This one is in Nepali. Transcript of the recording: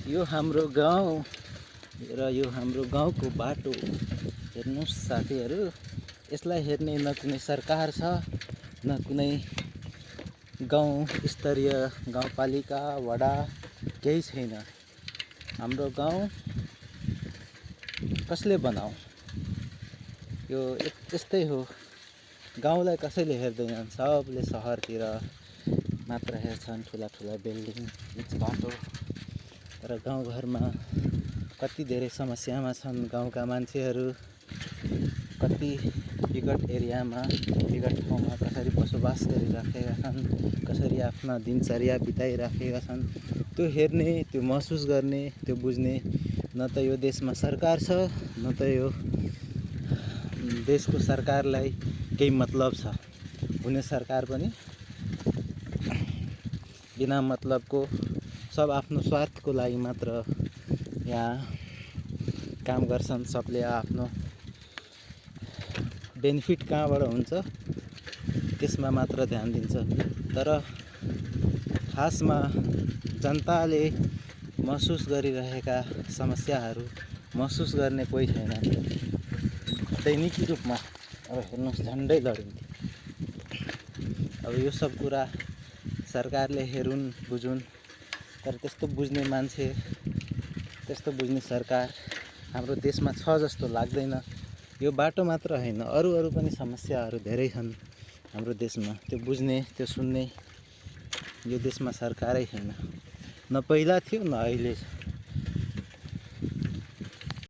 यो हाम्रो गाउँ र यो हाम्रो गाउँको बाटो हेर्नुहोस् साथीहरू। यसलाई हेर्ने न कुनै सरकार छ, न कुनै गाउँ स्तरीय गाउँपालिका वडा केही छैन। हाम्रो गाउँ कसले बनाऊ? यो यस्तै हो। गाउँलाई कसैले हेर्दैनन्, सबले सहरतिर मात्र हेर्छन्, ठुला ठुला बिल्डिङ, बिच बाटो। तर गाउँघरमा कति धेरै समस्यामा छन् गाउँका मान्छेहरू। कति विकट एरियामा, विकट ठाउँमा कसरी बसोबास गरिराखेका छन्, कसरी आफ्ना दिनचर्या बिताइराखेका छन्, त्यो हेर्ने, त्यो महसुस गर्ने, त्यो बुझ्ने न त यो देशमा सरकार छ, न त यो देशको सरकारलाई केही मतलब छ। हुने सरकार पनि बिना मतलबको, सब आफ्नो स्वार्थको लागि मात्र यहाँ काम गर्छन्। सबले आफ्नो बेनिफिट कहाँबाट हुन्छ त्यसमा मात्र ध्यान दिन्छ। तर खासमा जनताले महसुस गरिरहेका समस्याहरू महसुस गर्ने कोही छैन। दैनिकी रूपमा अब हेर्नुहोस्, झन्डै लडिन्थ्यो। अब यो सब कुरा सरकारले हेरुन् बुझुन्, तर त्यस्तो बुझ्ने मान्छे, त्यस्तो बुझ्ने सरकार हाम्रो देशमा छ जस्तो लाग्दैन। यो बाटो मात्र होइन, अरू पनि समस्याहरू धेरै छन् हाम्रो देशमा। त्यो बुझ्ने, त्यो सुन्ने यो देशमा सरकारै छैन। न पहिला थियो, न अहिले छ।